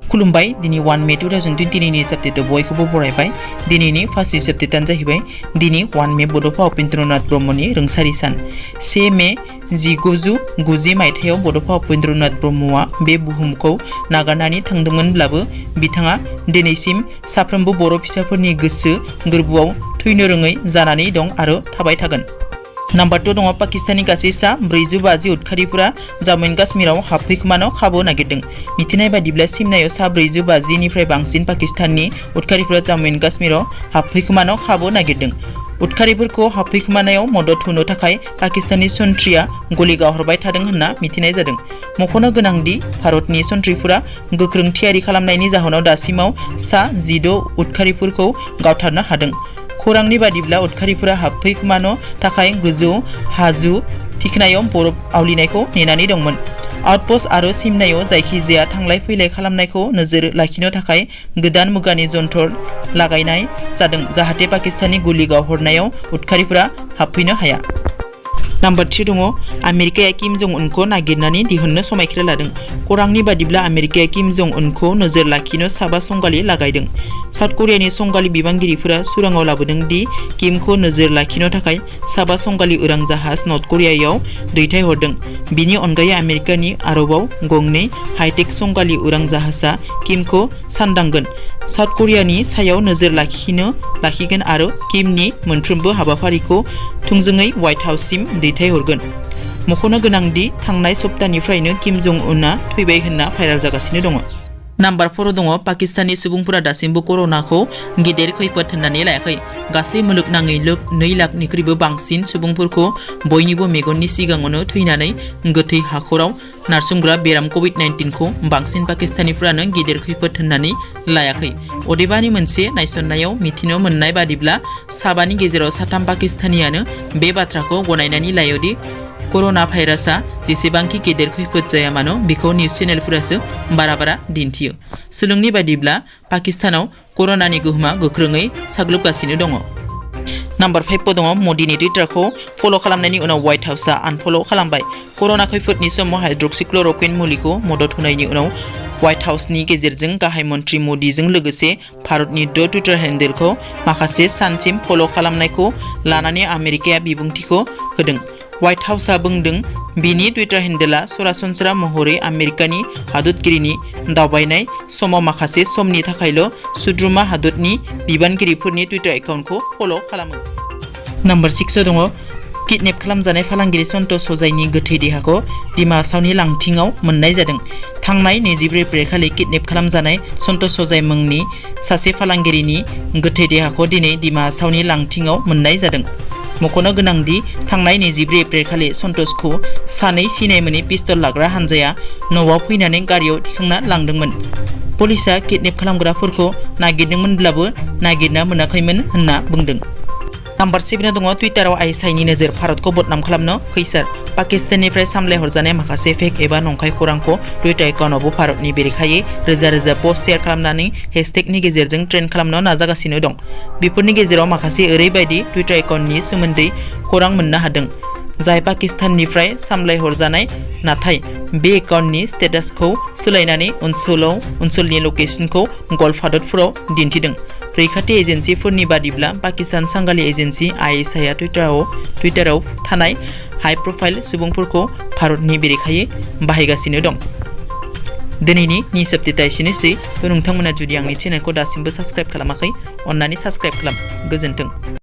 खुलुमबाय दिनै 1 मे 2022 नि साबजेक्टआव बयखौबो बरायबाय। दिनैनि फार्स्ट साबजेक्टआनो जाहैबाय दिनै 1 मे बड'फा उपेन्द्रनाथ ब्रह्मनि रोंसारि सान। 1 मे 1990 मायथाइयाव बड'फा उपेन्द्रनाथ ब्रह्मआ बे बुहुमखौ नागारनानै थांदोंमोनब्लाबो बिथाङा दिनैसिम साफ्रोमबो बर' फिसाफोरनि गोसो गोरबोआव थैनो रोङै जानानै दं आरो थाबाय थागोन। नम्बर 2 दङ पाकिस्ताननि गासै सा 450 उदखारिफोरा जम्मु काश्मीराव हाबफैखोमानो खाबु नागिरदों। मिथिनाय बादिब्ला सिमनायाव सा 450 निफ्राय बांसिन पाकिस्ताननि उदखारिफोरा जम्मु काश्मीराव हाबफैखोमानो खाबु नागिरदों। उदखारिफोरखौ हाबफैखोमानायाव मदद होनो थाखाय पाकिस्ताननि सन्थ्रिया गलि गाहरबाय थादों होनना मिथिनाय जादों। मख'नो गोनांदि भारतनि सन्थ्रिफोरा गोख्रों थियारि खालामनायनि जाहोनाव दासिमाव सा 16 उदखारिफोरखौ गावथारनो हादों। खौरांनि बादिब्ला उदखारिफोरा हाबफैखोमानो थाखाय गोजौ हाजो थिखिनायाव बरफ आवलिनायखौ नेनानै दंमोन। आउटपोस्ट आरो सिमनायाव जायखिजाया थांलाय फैलाय खालामनायखौ नोजोर लाखिनो थाखाय गोदान मुगानि जन्थर लागायनाय जादों जाहाथे पाकिस्ताननि गुलि गावहरनायाव उदखारिफोरा हाबफैनो हाया। नम्बर 3 दङ आमेरिकाया किम जं उनखौ नागिरनानै दिहुननो समायखिरा लादों। खौरांनि बादिब्ला आमेरिकाया किम जं उनखौ नोजोर लाखिनो साबा संगालि लागायदों। साउथ करियानि संगालि बिबानगिरिफोरा सुराङाव लाबोदों दि किमखौ नोजोर लाखिनो थाखाय साबा संगालि उरां जाहाज नर्थ करियायाव दैथायहरदों। बिनि अनगायै आमेरिकानि आरोबाव गंनै हाइटेक संगालि उरां जाहाजआ किमखौ सानदांगोन। साउथ करियानि सायाव नोजोर लाखिगोन आरो किमनि मोनफ्रोमबो हाबाफारिखौ थोंजोङै व्हाइट हाउससिम दैथायहरगोन। मख'नो गोनांदि थांनाय सप्तानिफ्रायनो किम जं उनआ थैबाय होनना भाइराल जागासिनो दङ। नम्बर 4 दङ पाकिस्ताननि सुबुंफोरा दासिमबो कर'नाखौ गिदिर खैफोद होननानै लायाखै। गासै मुलुगनाङै 2 लाखनिख्रुइबो बांसिन सुबुंफोरखौ बयनिबो मेगननि सिगाङावनो थैनानै गोथै हाखराव नारसोमग्रा बेराम कभिड-19 खौ बांसिन पाकिस्तानिफोरानो गिदिर खैफोद होननानै लायाखै। अदेबानि मोनसे नायसंनायाव मिथिनो मोननाय बादिब्ला साबानि गेजेराव 3 पाकिस्तानियानो बे बाथ्राखौ गनायनानै लायोदि कर'ना भाइरासआ जेसेबांखि गेदेर खैफोद जाया मानो बेखौ निउज चेनेलफोरासो बारा दिन्थियो। सोलोंनि बादिब्ला पाकिस्तानाव कर'नानि गोहोमा गोख्रोङै साग्लोबगासिनो दङ। नम्बर 5 दङ मदिनि टुइटारखौ फल' खालामनायनि उनाव व्हाइट हाउसआ आनफल' खालामबाय। कर'ना खैफोदनि समाव हाइड्रक्सिक्ल'रकुइन मुलिखौ मदद होनायनि उनाव व्हाइट हाउसनि गेजेरजों गाहाय मन्थ्रि मदिजों लोगोसे भारतनि टुइटार हेन्डेलखौ माखासे सानसिम फल' खालामनायखौ लानानै आमेरिकाया बिबुंथिखौ होदों। व्हाइट हाउसआ बुंदों बिनि टुइटार हेन्डेलआ सरासनस्रा महरै आमेरिकानि हादोरगिरिनि दावबायनाय समाव माखासे समनि थाखायल' सोद्रोमा हादोरनि बिबानगिरिफोरनि टुइटार एकाउन्टखौ फल' खालामो। नम्बर 6 दङ किडनेप खालामजानाय फालांगिरि सन्तोष हजाइनि गोथै देहाखौ डिमा हासावनि लांथिङाव मोननाय जादों। थांनाय 24 एप्रिल खालि किडनेप खालामजानाय सन्तोष हजाइ मुंनि सासे फालांगिरिनि गोथै देहाखौ दिनै डिमा हासावनि लांथिङाव मोननाय जादों। मख'नो गोनांदि थांनाय 24 एप्रिल खालि सन्तोषखौ सानै सिनाय मोनै पिस्तल लाग्रा हानजाया न'आव फैनानै गारियाव थिखांना लांदोंमोन। पुलिसआ किडनेप खालामग्राफोरखौ नागिरदोंमोनब्लाबो नागिरना मोनाखैमोन होनना बुंदों। नम्बर 7 दङ टुइटाराव आइएसआइनि नोजोर भारतखौ बदनाम खालामनो खैसार। पाकिस्ताननिफ्राय सामलायहरजानाय माखासे फेक एबा नंखाय खौरांखौ टुइटार एकाउन्टआवबो भारतनि बेरेखायै रोजा पस्ट शेयार खालामनानै हेशटेगनि गेजेरजों ट्रेन्ड खालामनो नाजागासिनो दं। बेफोरनि गेजेराव माखासे ओरैबायदि टुइटार एकाउन्टनि सोमोन्दै खौरां मोननो हादों जाय पाकिस्ताननिफ्राय सामलायहरजानाय नाथाय बे एकाउन्टनि स्टेटासखौ सोलायनानै ओनसोलनि लकेशनखौ गल्फ हादोरफोराव दिन्थिदों। रैखाथि एजेन्सिफोरनि बादिब्ला पाकिस्तान सांगालि एजेन्सि आइएसआइआ टुइटाराव थानाय हाइ प्रफाइल सुबुंफोरखौ भारतनि बेरेखायै बाहायगासिनो दं। दिनैनि निउस आपडेटआ एसेनोसै। नोंथांमोना जुदि आंनि चेनेलखौ दासिमबो साबस्क्राइब खालामाखै अन्नानै साबस्क्राइब खालाम। गोजोन्थों।